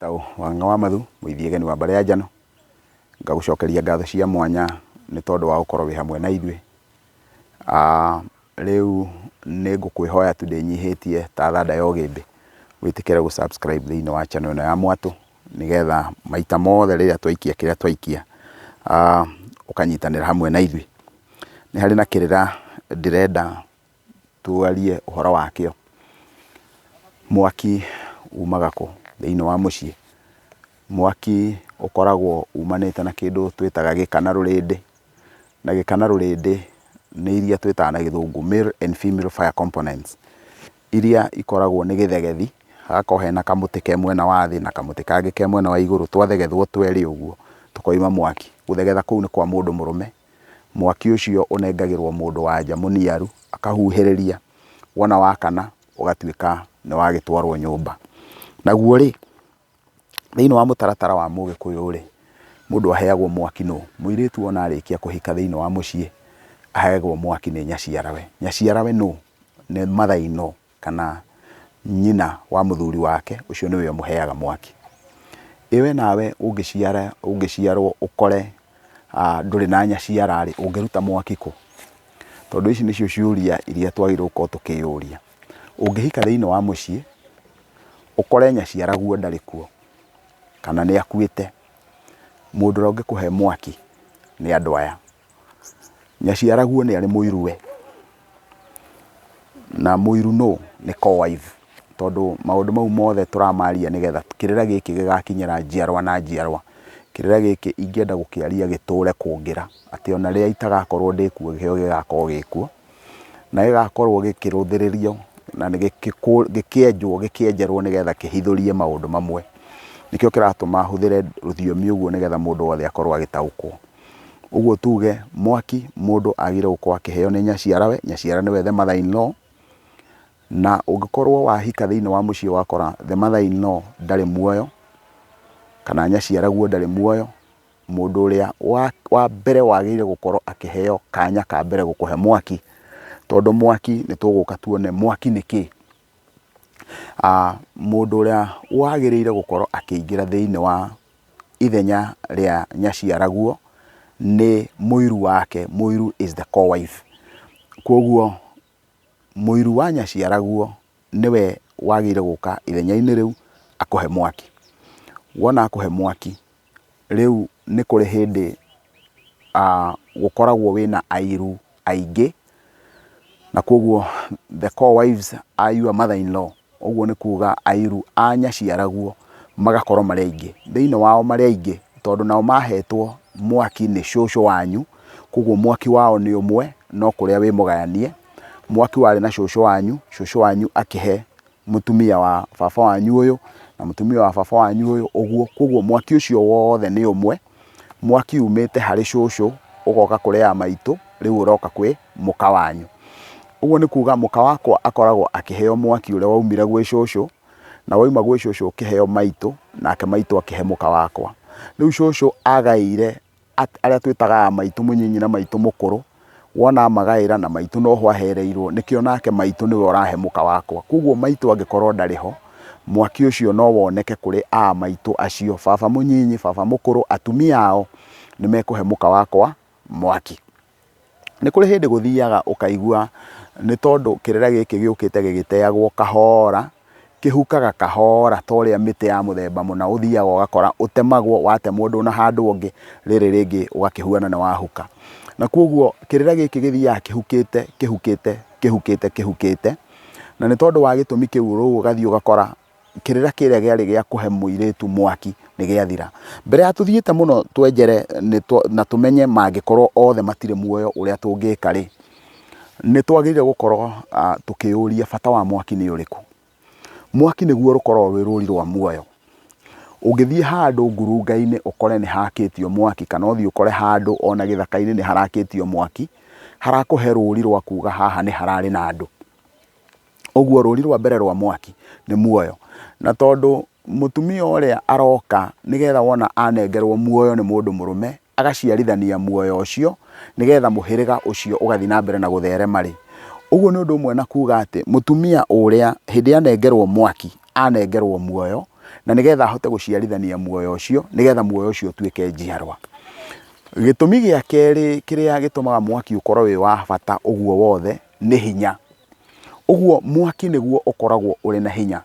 Tau Wang'a wa Mathu, mũithiegeni wa mbarĩ ya Njano, ngagũcokeria ngatho cia mwanya nĩ tondũ wa gũkorwo wĩ hamwe na ithuĩ. Rĩu nĩ ngũkwĩhoya tu ndĩnyihĩtie ta thanda ya ũgĩmbĩ, wĩtĩkĩre gũ subscribe thĩinĩ wa channel ĩno ya Mwatũ, nĩgetha maita mothe rĩrĩa twaikia kĩrĩa twaikia, ũkanyitanĩra hamwe na ithuĩ. Nĩ harĩ na kĩrĩra ndĩrenda twarie ũhoro wakĩo. Mwaki umaga kũ thĩinĩ wa mũciĩ? Mwaki ũkoragwo umanĩte na kĩndũ twĩtaga gĩka na rũrĩndĩ, na gĩka na rũrĩndĩ nĩ iria twĩtaga na gĩthũngũ male and female fire components, iria ikoragwo nĩ gĩthegethi, hagakorwo hena kamũtĩ ke mwena wa thĩ na kamũtĩ kangĩ ke mwena wa igũrũ, twathegethwo twerĩ ũguo tũkoima mwaki. Gũthegetha kũu nĩ kwa mũndũ mũrũme, mwaki ũcio ũnengagĩrwo mũndũ wa nja mũniaru, akahuhĩrĩria, wona wakana ũgatuĩka nĩ wagĩtwarwo nyũmba. Naguo rĩ, thĩinĩ wa mũtaratara wa mũgĩkũyũ rĩ, mũndũ aheagwo mwaki nũ? Mũirĩtu ona arĩkia kũhika thĩinĩ wa mũciĩ, aheagwo mwaki nĩ nyaciarawe. Nyaciarawe nũ? Nĩ mother in law kana nyina wa mũthuri wake, ũcio nĩwe ũmũheaga mwaki. Ĩ we nawe ũngĩciara ũngĩciarwo ũkore ndũrĩ na nyaciara rĩ, ũngĩruta mwaki kũ? Tondũ ici nĩcio ciũria iria twagĩrĩirwo gũkorwo tũkĩyũria. Ũngĩhika thĩinĩ wa mũciĩ, ũkore nyaciaraguo ndarĩ kuo, kana nĩ akuĩte, mũndũ ũrĩa ũngĩkũhe mwaki nĩ andũ aya. Nyaciaraguo nĩ arĩ mũiruwe, na mũiru nũ? Nĩ co-wife, tondũ maũndũ mau mothe tũramaria nĩgetha kĩrĩra gĩkĩ gĩgakinyĩra njiarwa na njiarwa. Kĩrĩra gĩkĩ ingĩenda gũkĩaria gĩtũre kũngĩra, atĩ ona rĩrĩa itagakorwo ndĩkuo kĩo gĩgakorwo gĩkuo, na gĩgakorwo gĩkĩrũthĩrĩrio na gĩkĩenjwo gĩkĩenjerwo nĩgetha kĩhithũrie maũndũ mamwe. Nĩkĩo kĩratũma hũthĩre rũthiomi ũguo nĩgetha mũndũ wothe akorwo agĩtaũkwo. Ũguo tuge mwaki mũndũ agĩrĩire gũkorwo akĩheo nĩ nyaciarawe, nyaciara nĩwe the mother in law, na ũngĩkorwo wahika thĩinĩ wa mũciĩ wakora the mother in law ndarĩ muoyo, kana nyaciaraguo ndarĩ muoyo, mũndũ ũrĩa wa mbere wagĩrĩire gũkorwo akĩheo kanya ka mbere gũkũhe mwaki, tondũ mwaki nĩ tũgũka tuone mwaki nĩ kĩĩ. Mũndũ ũrĩa wagĩrĩire gũkorwo akĩingĩra thĩinĩ wa ithenya rĩa nyaciaraguo nĩ mũiru wake, mũiru is the co-wife. Koguo mũiru wa nyaciaraguo nĩwe wagĩrĩire gũka ithenya-inĩ rĩu akũhe mwaki. Wona akũhe mwaki, rĩu nĩ kũrĩ hĩndĩ gũkoragwo wĩna airu aingĩ, na koguo the co-wives are your mother in law, ũguo nĩ kuga airu a nyaciaraguo magakorwo marĩ aingĩ. Thĩinĩ wao marĩ aingĩ tondũ nao mahetwo mwaki nĩ cũcũ wanyu, koguo mwaki wao nĩ ũmwe no kũrĩa wĩ mũgayanie. Mwaki warĩ na cũcũ wanyu, cũcũ wanyu akĩhe mũtumia wa baba wanyu ũyũ, na mũtumia wa baba wanyu ũyũ, ũguo. Koguo mwaki ũcio wothe nĩ ũmwe, mwaki umĩte harĩ cũcũ ũgoka kũrĩ a maitũ, rĩu ũroka kwĩ mũka wanyu. Ũguo nĩ kuga mũka wakwa akoragwo akĩheo mwaki ũrĩa waumire gwĩ cũcũ, na wauma gwĩ cũcũ ũkĩheo maitũ, nake maitũ akĩhe mũka wakwa. Rĩu cũcũ agaĩire arĩa twĩtaga a maitũ mũnyinyi na maitũ mũkũrũ, wona amagaĩra na maitũ noho ahereirwo, nĩkĩo nake maitũ nĩwe ũrahe mũka wakwa. Koguo maitũ angĩkorwo ndarĩ ho, mwaki ũcio no woneke kũrĩ a maitũ acio, baba mũnyinyi, baba mũkũrũ, atumia ao nĩ mekũhe mũka wakwa mwaki. Nĩ kũrĩ hĩndĩ gũthiaga ũkaigua nĩ tondũ kĩrĩra gĩkĩ gĩũkĩte gĩgĩteagwo kahora, kĩhukaga kahora ta ũrĩa mĩtĩ ya mũthemba mũna ũthiaga ũgakora ũtemagwo, watemwo ndũnahandwo ũngĩ, rĩrĩ rĩngĩ ũgakĩhuana nĩ wahuka. Na koguo kĩrĩra gĩkĩ gĩthiaga kĩhukĩte, kĩhukĩte, kĩhukĩte, kĩhukĩte, na nĩ tondũ wa gĩtũmi kĩu rĩu ũgathiĩ ũgakora kĩrĩra kĩrĩa kĩarĩ gĩa kũhe mũirĩtu mwaki nĩ gĩathira. Mbere ya tũthiĩte mũno twenjere na tũmenye mangĩkorwo othe matirĩ muoyo ũrĩa tũngĩka rĩ, nĩ twagĩrĩire gũkorwo tũkĩyũria bata wa mwaki nĩ ũrĩkũ. Mwaki nĩguo rũkoragwo rwĩ rũri rwa muoyo. Ũngĩthiĩ handũ ngurunga-inĩ ũkore nĩ hakĩtio mwaki kana ũthiĩ ũkore handũ ona gĩthaka-inĩ nĩ harakĩtio mwaki, harakũhe rũri rwa kuga haha nĩ hararĩ na andũ. Ũguo rũri rwa mbere rwa mwaki nĩ muoyo. Na tondũ mũtumia ũrĩa aroka nĩgetha wona anengerwo muoyo nĩ mũndũ mũrũme, agaciarithania muoyo ũcio nĩgetha mũhĩrĩga ũcio ũgathiĩ na mbere na gũtherema rĩ, ũguo nĩ ũndũ ũmwe na kuga atĩ mũtumia ũrĩa hĩndĩ ĩrĩa anengerwo mwaki, anengerwo muoyo, Na nĩgetha ahote gũciarithania muoyo ũcio, nĩgetha muoyo ũcio ũtuĩke njiarwa. Gĩtũmi gĩa kerĩ kĩrĩa gĩtũmaga mwaki ũkorwo wĩ wa bata ũguo wothe, nĩ hinya. Ũguo mwaki nĩguo ũkoragwo ũrĩ na hinya.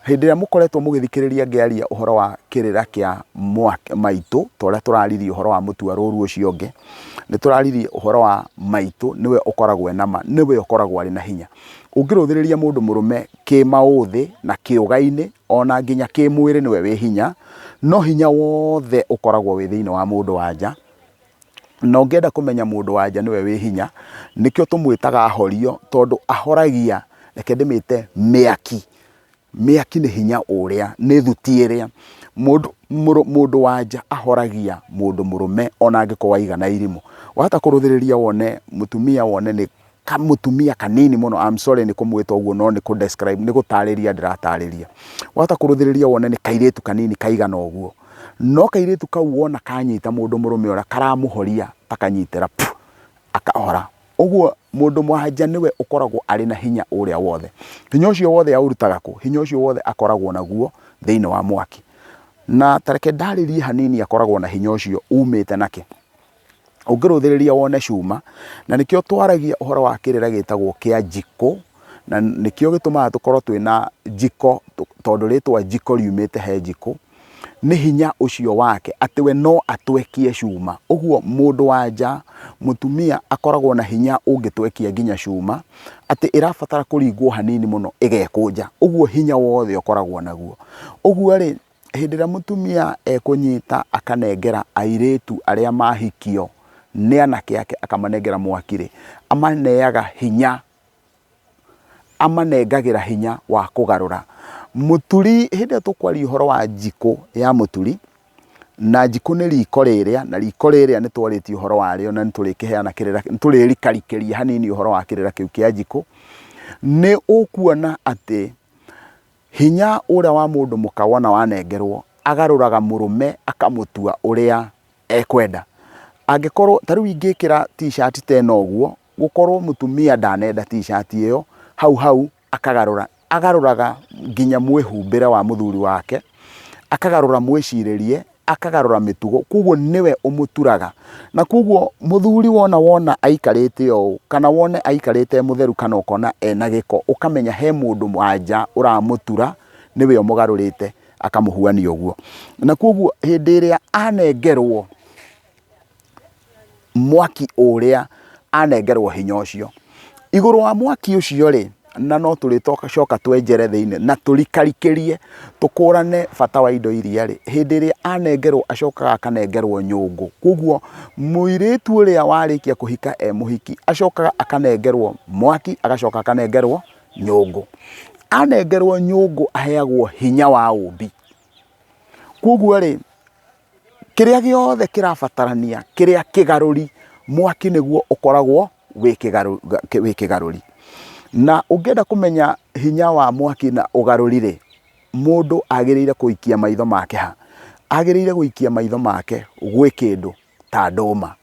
Hĩndĩ ĩrĩa mũkoretwo mũgĩthikĩrĩria ngĩaria ũhoro wa kĩrĩra kĩa maitũ, ta ũrĩa tũraririe ũhoro wa mũtua rũru ũcio ũngĩ, nĩ tũraririe ũhoro wa maitũ nĩwe ũkoragwo ena ma, nĩwe ũkoragwo arĩ na hinya. Ũngĩrũthĩrĩria mũndũ mũrũme kĩmaũthĩ na kĩũga-inĩ ona nginya kĩmwĩrĩ nĩwe wĩ hinya, no hinya wothe ũkoragwo wĩ thĩinĩ wa mũndũ wa nja. Na ũngĩenda kũmenya mũndũ wa nja nĩwe wĩ hinya, nĩkĩo tũmwĩtaga horio tondũ ahoragia, reke ndĩmĩte mĩaki. Mĩaki nĩ hinya ũrĩa, nĩ thuti ĩrĩa mũndũ wa nja ahoragia mũndũ mũrũme ona angĩkorwo aigana irimũ. Wahota kũrũthĩrĩria wone mũtumia wone nĩ kamũtumia kanini mũno, I'm sorry nĩ kũmwĩta ũguo no nĩ kũ describe, nĩ gũtarĩria ndĩratarĩria. Wahota kũrũthĩrĩria wone nĩ kairĩtu kanini kaigana ũguo, no kairĩtu kau wona kanyita mũndũ mũrũme ũrĩa karamũhoria ta kanyitĩra pu, akahora. Ũguo mũndũ wa nja nĩwe ũkoragwo arĩ na hinya ũrĩa wothe. Hinya ũcio wothe aũrutaga kũ? Hinya ũcio wothe akoragwo naguo thĩinĩ wa mwaki. Na ta reke ndarĩrie hanini akoragwo na hinya ũcio umĩte nakĩ. Ũngĩrũthĩrĩria wone cuma, na nĩkĩo twaragia ũhoro wa kĩrĩra gĩtagwo kĩa njikũ, na nĩkĩo gĩtũmaga tũkorwo twĩna njiko, tondũ rĩtwa njiko riumĩte he njikũ, nĩ hinya ũcio wake atĩ we no atwekie cuma. Ũguo mũndũ wa nja, mũtumia akoragwo na hinya ũngĩtwekia nginya cuma, atĩ ĩrabatara kũringwo hanini mũno ĩgekũnja. Ũguo hinya wothe ũkoragwo naguo. Ũguo rĩ, hĩndĩ ĩrĩa mũtumia ekũnyita akanengera airĩtu arĩa mahikio nĩ anake ake akamanengera mwaki rĩ, amaneaga hinya, amanengagĩra hinya wa kũgarũra. Mũturi hĩndĩ ĩrĩa tũkwaria ũhoro wa njikũ ya mũturi, na njikũ nĩ riko rĩrĩa, na riko rĩrĩa nĩ twarĩtie ũhoro warĩo na nĩ tũrĩkĩheana kĩrĩra, nĩ tũrĩrikarikĩria hanini ũhoro wa kĩrĩra kĩu kĩa njikũ, nĩ ũkuona atĩ Hinya ũrĩa wa mũndũ mũka wona wanengerwo, agarũraga mũrũme akamũtua ũrĩa ekwenda. Angĩkorwo, ta rĩu ingĩkĩra t-shirt ta ĩno ũguo, gũkorwo mũtumia ndanenda t-shirt ĩyo, hau hau akagarũra. Agarũraga nginya mwĩhumbĩre wa mũthuri wake, akagarũra mwĩcirĩrie, akagarũra mĩtugo, koguo nĩwe ũmũturaga. Na koguo mũthuri wona wona aikarĩte ũũ, kana wone aikarĩte e mũtheru kana ũkona ena gĩko, ũkamenya he mũndũ wa nja ũramũtura, nĩwe ũmũgarũrĩte akamũhuania ũguo. Na koguo hĩndĩ ĩrĩa anengerwo mwaki ũrĩa anengerwo hinya ũcio. Igũrũ wa mwaki ũcio rĩ, na no tũrĩcoka twenjere thĩinĩ na tũrikarikĩrie tũkũrane bata wa indo iria rĩ, hĩndĩ ĩrĩa anengerwo acokaga akanengerwo nyũngũ. Koguo mũirĩtu ũrĩa warĩkia kũhika e mũhiki acokaga akanengerwo mwaki, agacoka akanengerwo nyũngũ. Anengerwo nyũngũ aheagwo hinya wa ũmbi. Koguo rĩ, Kĩrĩa gĩothe kĩrabatarania, kĩrĩa kĩgarũri, mwaki nĩguo ũkoragwo wĩ kĩgarũri. Na ũngĩenda kũmenya hinya wa mwaki na ũgarũri rĩ, mũndũ agĩrĩire gũikia maitho make ha? Agĩrĩire gũikia maitho make gwĩ kĩndũ ta ndũma.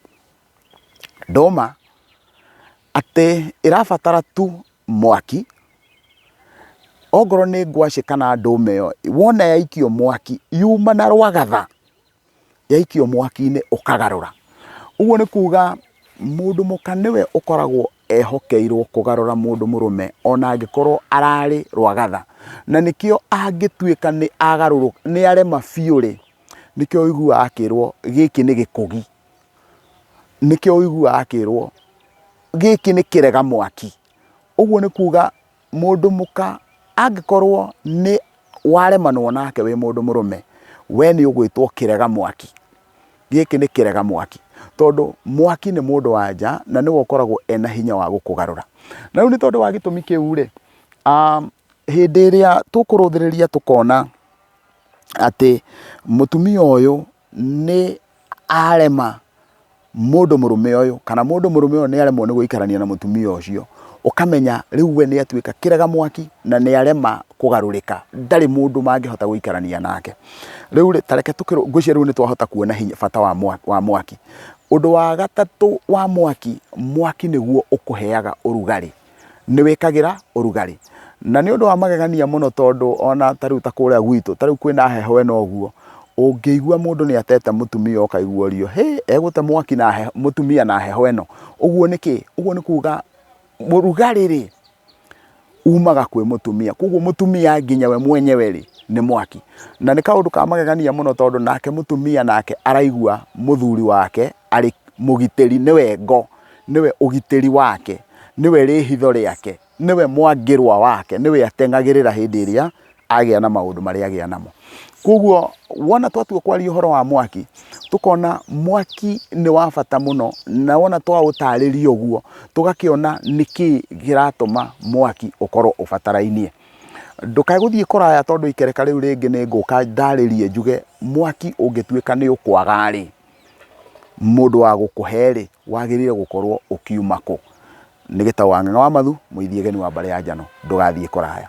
Ndũma atĩ ĩrabatara tu mwaki, ongorwo nĩ ngwacĩ kana ndũma ĩyo, wona yaikio mwaki, yuma na rwagatha, yaikio mwaki-inĩ ũkagarũra. Ũguo nĩ kuga mũndũ mũka nĩwe ũkoragwo ehokeirwo kũgarũra mũndũ mũrũme ona angĩkorwo ararĩ rwagatha. Na nĩkĩo angĩtuĩka nĩ agarũrũka, nĩ arema biũ rĩ, nĩkĩo ũiguaga akĩrwo gĩkĩ nĩ gĩkũgi. Nĩkĩo ũiguaga akĩrwo gĩkĩ nĩ kĩrega mwaki. Ũguo nĩ kuga mũndũ mũka angĩkorwo nĩ waremanwo nake wĩ mũndũ mũrũme, we nĩ ũgwĩtwo kĩrega mwaki. Gĩkĩ nĩ kĩrega mwaki, tondũ mwaki nĩ mũndũ wa nja na nĩwe ũkoragwo ena hinya wa gũkũgarũra. Na rĩu nĩ tondũ wa gĩtũmi kĩu rĩ, hĩndĩ ĩrĩa tũkũrũthĩrĩria tũkona atĩ mũtumia ũyũ nĩ arema mũndũ mũrũme ũyũ, kana mũndũ mũrũme ũyũ nĩ aremwo nĩ gũikarania na mũtumia ũcio, ũkamenya rĩu we nĩ atuĩka kĩrega mwaki na nĩ arema kũgarũrĩka, ndarĩ mũndũ mangĩhota gũikarania nake. Rĩu rĩ, ta reke tũkĩ, ngwĩciria rĩu nĩ twahota kuona bata wa mwaki. Ũndũ wa gatatũ wa mwaki, mwaki nĩguo ũkũheaga ũrugarĩ, nĩ wĩkagĩra ũrugarĩ. Na nĩ ũndũ wa magegania mũno tondũ ona ta rĩu ta kũrĩa gwitũ, ta rĩu kwĩna heho ĩno ũguo, ũngĩigua mũndũ nĩ atete mũtumia ũkaigua ũrio, hĩ egũte mwaki na heho, mũtumia na heho ĩno. Ũguo nĩ kĩ? Ũguo nĩ kuga ũrugarĩ rĩ, umaga kwĩ mũtumia. Koguo mũtumia nginya we mwenyewe rĩ, nĩ mwaki. Na nĩ kaũndũ ka magegania mũno tondũ nake mũtumia nake araigua mũthuri wake arĩ mũgitĩri, nĩwe ngo, nĩwe ũgitĩri wake, nĩwe rĩhitho rĩake. nĩwe mwangĩrwa wake, nĩwe ateng'agĩrĩra hĩndĩ ĩrĩa agĩa na maũndũ marĩa agĩa namo. Koguo wona twatua kwaria ũhoro wa mwaki, tũkona mwaki nĩ wa bata mũno, na wona twaũtarĩria ũguo, tũgakĩona nĩkĩ kĩratũma mwaki ũkorwo ũbatarainie. Ndũkae gũthiĩ kũraya tondũ ikereka rĩu rĩngĩ nĩ ngũka ndarĩrie njuge mwaki ũngĩtuĩka nĩ ũkwaga rĩ, mũndũ wa gũkũhe rĩ, wagĩrĩire gũkorwo ũkiuma kũ? Nĩ Gĩtaũ wa Ng'ang'a wa Mathu, mũithiageni wa mbarĩ ya Njano. Ndũgathiĩ kũraya.